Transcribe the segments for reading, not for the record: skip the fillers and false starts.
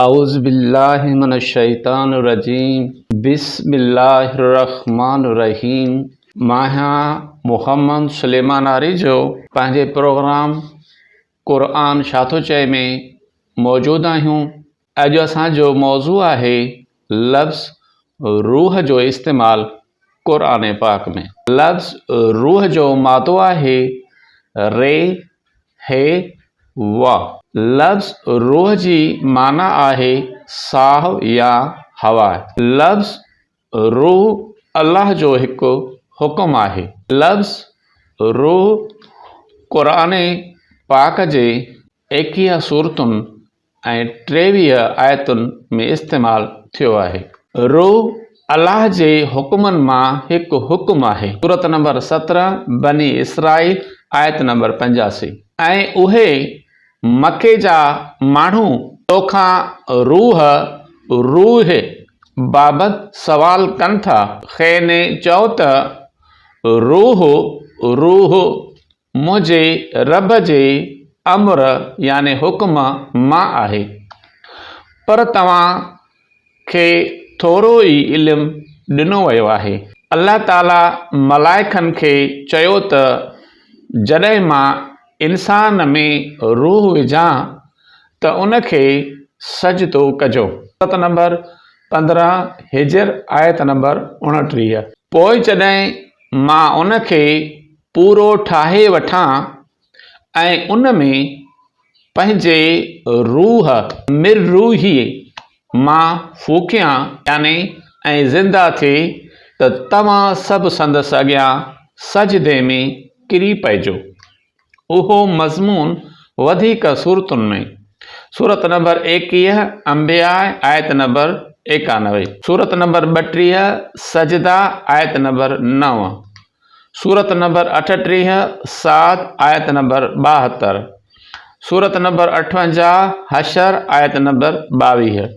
اعوذ بالله من الشيطان الرجيم بسم الله الرحمن الرحيم مان آهيان محمد سليمان آريجو پنهنجي پروگرام قرآن ڇا ٿو چئي ۾ موجود آهيون. اڄ اسان جو موضوع آهي لفظ روح جو استعمال قرآن پاڪ ۾. لفظ روح جو مادو آهي ري هي و. لفظ روح جي معنيٰ آهي ساهه يا هوا. لفظ روح الله جو هڪ حڪم آهي. لفظ روح قرآن پاڪ جي ايڪيهه سورتن ۽ 23 آيتن ۾ استعمال ٿيو آهي. روح الله جي حڪمن مان هڪ حڪم آهي. سورت نمبر 17، بني اسرائيل، آيت نمبر 85. ۽ اهي، مڪي جا ماڻهو، توکان روح، روح، بابت سوال ڪن ٿا. کين چئو ته، روح، روح، منهنجي رب جي امر يعني حڪم مان آهي، پر توهان کي ٿورو ئي علم ڏنو ويو آهي. الله تعاليٰ ملائڪن کي چيو ته جڏهن مان انسان ۾ روح وجهان ته ان کي سجدو ڪجو. سورت نمبر 15 حجر آيت نمبر 29. پوء جڏهن مان ان کي پورو ٺاهي وٺان ۽ ان ۾ پنهنجي روح، من روحي، مان ڦوڪيان يعني ۽ زنده ٿئي ته توهان سڀ سندس اڳيان سجدي ۾ ڪري پئجو. اهو مضمون وڌيڪ سورتن ۾، سورت نمبر 21 انبياء آيت نمبر 91، سورت نمبر 32 سجده آيت نمبر 9، سورت نمبر 38 صاد آيت نمبر 72، سورت نمبر 58 حشر آيت نمبر 22،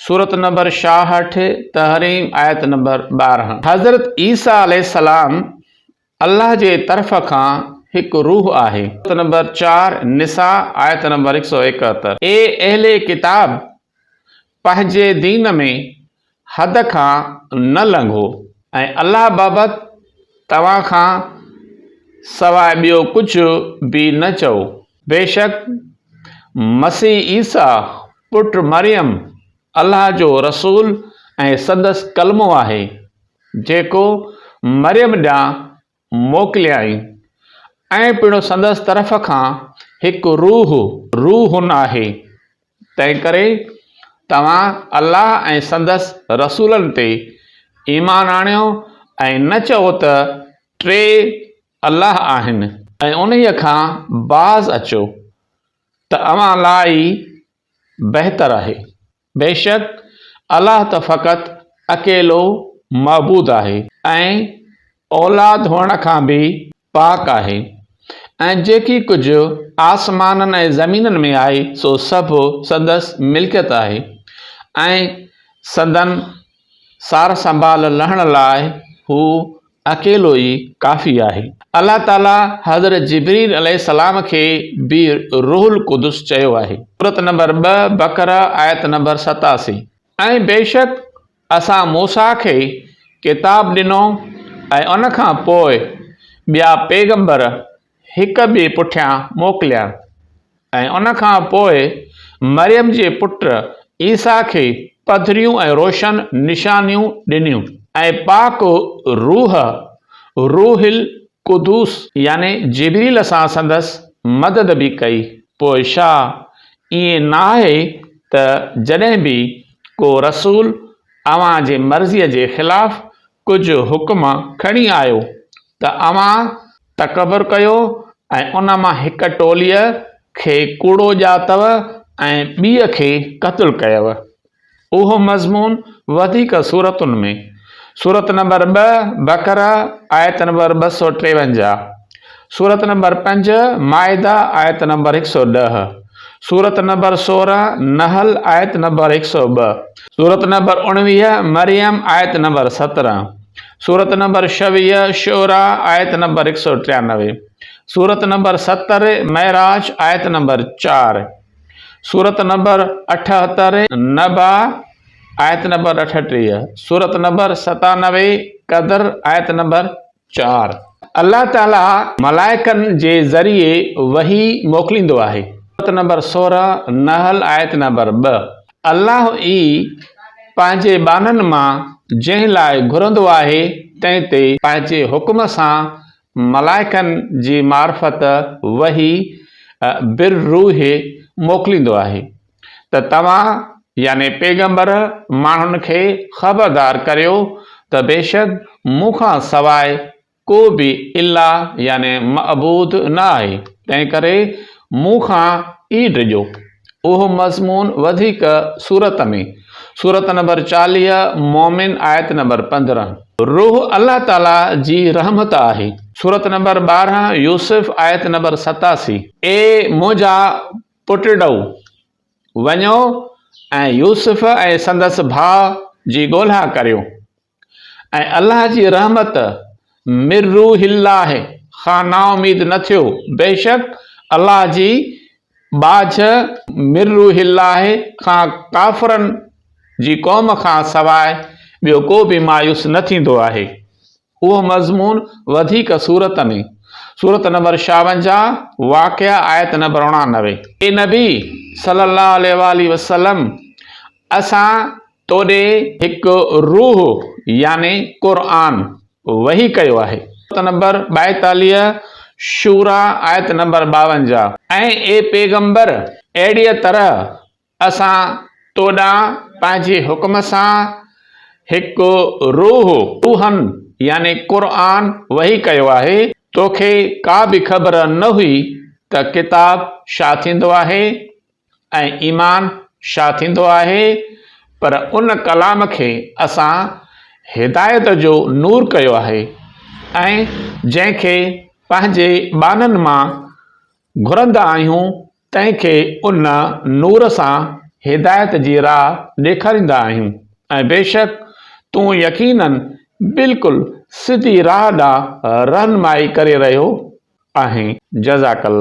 سورت نمبر 66 تحريم آيت نمبر 12. حضرت عيسيٰ عليه السلام الله جي طرف کان هڪ روح آهي. سورت نمبر 4، نساء، آيت نمبر 171. اي اهل ڪتاب! پنهنجي دين ۾ حد کان نه لنگهو ۽ الله بابت توهان کان سواء ٻيو ڪجهه به نه چئو. بيشڪ مسيح عيسيٰ پٽ مريم الله جو رسول ۽ سندس ڪلمو آهي، جيڪو مريم ڏانهن موڪليائين ۽ پڻ سندس طرف کان هڪ روح، روح، آهي، تنهنڪري توهان الله ۽ سندس رسولن تي ايمان آڻيو ۽ نه چئو ته ٽي الله آهن. ۽ انهيء کان باز اچو ته اوهان لاء ئي بهتر آهي. بيشڪ الله ته فقط اڪيلو معبود آهي ۽ اولاد هئڻ کان به پاڪ آهي ۽ جيڪي ڪجهه آسمانن ۽ زمينن ۾ آهي سو سڀ سندس ملڪيت آهي ۽ سندن سار سنڀال لهڻ لاء هو اڪيلو ئي ڪافي آهي. الله تعاليٰ حضرت جبريل عليه السلام کي به روح القدس چيو آهي. سورت نمبر 2 بقره آيت نمبر 87. ۽ بيشڪ اسان موسيٰ کي ڪتاب ڏنو ۽ ان کان پوء ٻيا پيغمبر هڪ ٻئي پٺيان موڪليا ۽ ان کان پوء مريم جي پٽ عيسيٰ کي پڌريون ۽ روشن نشانيون ڏنيون ۽ پاڪ روح، روح القدوس، يعني جبريل سان سندس مدد به ڪئي، پوء ڇا ائين ناهي ته جڏهن به ڪو رسول اوهان جي مرضيء جي خلاف ڪجهه حڪم کڻي آيو ته اوهان تڪبر ڪيو ۽ ان مان هڪ ٽوليء کي ڪوڙو ڄاتو ۽ ٻيء کي قتل ڪيو. اهو مضمون وڌيڪ سورتن ۾، سورت نمبر 2، بقره، آيت نمبر 253، سورت نمبر 5، مائده، آيت نمبر 110، سورت نمبر 16، نحل، آيت نمبر 102، سورت نمبر 19، مريم، آيت نمبر 17. سورت نمبر 26، شعراء، آيت نمبر 193، سورت نمبر 70، معراج، آيت نمبر 4، سورت نمبر 78 نبا آيت نمبر 38، سورت نمبر 97 قدر آيت نمبر 4. الله تعالي ملائڪن جي ذريعي وحي موڪليندو آهي. سورت نمبر 16 نحل آيت نمبر 2. الله ئي پنهنجي ٻانهن مان جنهن لاء گهرندو آهي تنهن تي پنهنجي حڪم سان ملائڪن جي معرفت وحي بالروح موڪليندو آهي ته توهان، يعني پيغمبر، ماڻهن کي خبردار ڪريو ته بيشڪ مون کان سواء ڪو به اله يعني معبود نه آهي، تنهنڪري مون کان ئي ڊڄو. اهو مضمون وڌيڪ سورت ۾، سورت نمبر 40، مومن، آيت نمبر 15. روح الله تعاليٰ جي رحمت آهي. سورت نمبر 12، يوسف، آيت نمبر 87. اي منهنجا پٽڙؤ! وڃو ۽ يوسف ۽ سندس ڀاء جي ڳولها ڪريو ۽ الله جي رحمت، من روح الله، کان نااميد نه ٿيو، بيشڪ الله جي ٻاجهه، من روح الله، کان ڪافرن جي قوم کان سواء ٻيو ڪو به مايوس نه ٿيندو آهي. اهو مضمون وڌيڪ سورت ۾، سورت نمبر 56، واقعه، آيت نمبر 89. اي نبي، صلّي الله عليه واٰله وسلّم! اسان توڏي هڪ روح يعني قرآن وحي ڪيو آهي. سورت نمبر 42، شوريٰ، آيت نمبر 52. ۽ اي پيغمبر! اهڙيء طرح اسان تو ڏانهن پنهنجي حڪم سان هڪ روح، روحن يعني قرآن، وحي ڪيو آهي، توکي ڪا به خبر نه هئي ته ڪتاب ڇا ٿيندو آهي ۽ ايمان ڇا ٿيندو آهي، پر ان ڪلام کي اسان هدايت جو نور ڪيو آهي ۽ جنهن کي پنهنجي ٻانهن مان گهرندا آهيون تنهن کي ان نور سان هدايت جي راهه ڏيکاريندا آهيون ۽ بيشڪ تون يقيناً بلڪل سڌي راهه ڏانهن رهنمائي ڪري رهيو آهين. جزاڪ الله.